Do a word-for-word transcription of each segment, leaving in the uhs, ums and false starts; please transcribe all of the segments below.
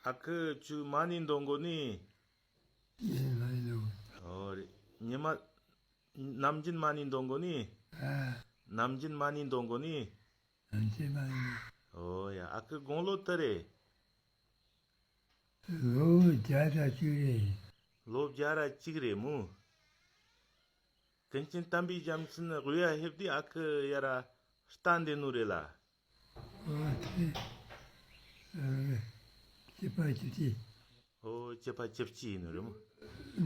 ཨ་ཁུ་ཁྱོད་མ་ཎི་འདོན་གོ་ནི། ཡིན་མ་ཡིན་ནོ། ཨོ་རེད། ཉི་མ། ནམ་རྒྱུན་མ་ཎི་འདོན་གོ་ནི། ཨ། ནམ་རྒྱུན་མ་ཎི་འདོན་གོ་ནི། ནམ་རྒྱུན་མ་ཎི། ཨོ་ཡ། ཨ་ཁུ་དགུང་ལོ་དུ་རེད། ལོ་བརྒྱ་དང་གཅིག་རེད། ལོ་བརྒྱ་ར་གཅིག་རེད་མོ། ཀུན་མཁྱེན་དམ་པའི་རྒྱལ་མཚན་དབུས་ཡ་ཧེབ་དེ་ཨ་ཁུ་ཡ་ར་ལྟ་འདི་ནུ་རེད་ལ། ཨོ་དེ། ཨ། བཅུ་པ་བཅུ་གཅིག་ཨོ་བཅུ་པ་བཅུ་གཅིག་ཡིན་ནོ་རེད་མོ།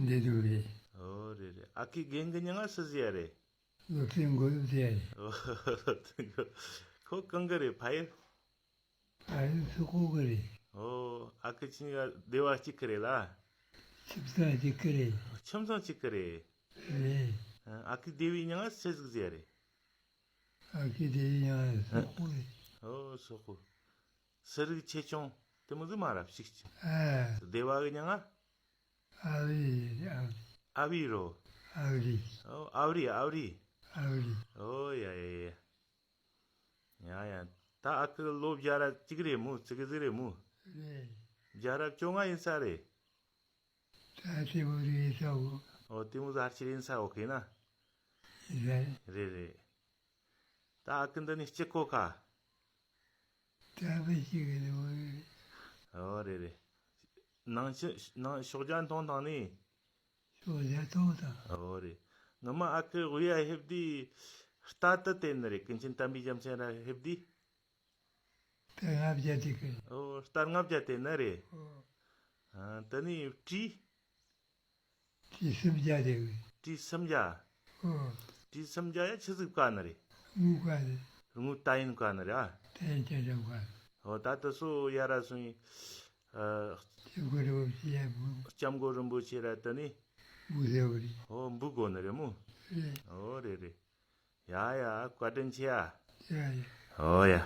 འདི་དུ་རེད། ཨོ་རེད་རེད། ཨ་ཁུའི་རྒན་གི་མྱིང་ང་སུ་ཟེར་ཡ་རེད། སློབ་ཆེན་མགོན་ཟེར་ཡ་རེད། ཨོ་སློབ་ཆེན་མགོན། ཁོ་གང་གི་རེད། ཕ་ཡུལ། ཕ་ཡུལ་སོག་པོ་གི་རེད། ཨོ་ཨ་ཁུ་ཁྱེད་གཉིས་ཀ་སྡེ་བ་གཅིག་གི་རེད་ལ། ཁྱིམ་ཚང་གཅིག་གི་རེད། ཁྱིམ་ཚང་གཅིག་གི་རེད། རེད། ཨ་ཁུའི་སྡེ་བའི་མྱིང་ང་སུ་ཟིག་ཟེར་ཡ་རེད། ཨ་ཁུའི་སྡེ་བའི་མྱིང་ང་སོག་པོ་རེད། ཨོ་སོག་པོ། སུ་རིག་ཆེ་ཆུང་དེ་མོ་ཟིག་མ་ར་ཞིག་ཨ། སྡེ་བ་གི་མྱིང་ང་། ཨ་བི་རེད། ཨ་བི། ཨ་བི་རོ། ཨ་བི་རི། ཨོ་ཨ་བི་རི། ཨ་བི་རི། ཨ་བི་རི། ཨོ་ཡ་ཡ་ཡ། ཡ་ཡ། ད་ཨ་ཁུ་ལོ་བརྒྱ་ར་གཅིག་རེད་མོ། ཙི་གི་ཟིག་རེད་མོ། རེད། བརྒྱ་ར་བཅོ་ལྔ་ཡིན་ས་རེད། ད་དེ་མོ་རེད་ས་གོ། ཨོ་དེ་མོ་ཟིག་ཧར་ཅི་རེད་ས་གོ་ཁེ་ན། རེད། རེད་རེད། ད་ཨ་ཁུ་འདི་ནས་སྐྱིད་གོ་ཁ། ད་བི་ཞིག་གི་ནི་མོ་རེད། ཨོ་རེད་རེད། ནང་ཆེ་ནང་ཤོག་རྒྱ་མཐོང་ཐང་ནི། ཤོག་རྒྱ་མཐོང་ཐང་། ཨོ་རེད། ངོ་མ་ཨ་ཁུ་དབུས་ཡ་ཧེབ་དེ་རྟ་དུ་དེ་ནི་རེད། ཀུན་མཁྱེན་དམ་པའི་རྒྱལ་མཚན་ར་ཧེབ་དེ། རྟ་ལྔ་བརྒྱ་དེ་གི། ཨོ་རྟ་ལྔ་བརྒྱ་དེ་ནི་རེད། ཨོ། ཨ་དེ་ནི་གྲི། གྲི་སུམ་བརྒྱ་དེ་གི། གྲི་སུམ་བརྒྱ། ཨོ། གྲི་སུམ་བརྒྱ་ཡ་ཆི་ཟིག་བཀའ་ནི་རེད། དངུལ་བཀའ་ནི། དངུལ་རྟ་ཡིན་བཀའ་ནི་རེད་ཨ། རྟ་ཡིན་ཅན་ཅན་བཀའ་ནི། ཨོ་ད་དེ་སོ་ཡ་ར་སོང་ཡིན། ཨ། སྐྱབས་མགོན་རིན་པོ་ཆེ་ཡ་མོ། སྐྱབས་མགོན་རིན་པོ་ཆེ་ར་དེ་ནི། འབུལ་ཟེར་བ་རེད། ཨོ་འབུལ་དགོ་ནི་རེད་མོ། རེད། ཨོ་རེད་རེད། ཡ་ཡ་བཀའ་དྲིན་ཆེ་ཡ། ཡ་ཡ། ཨོ་ཡ།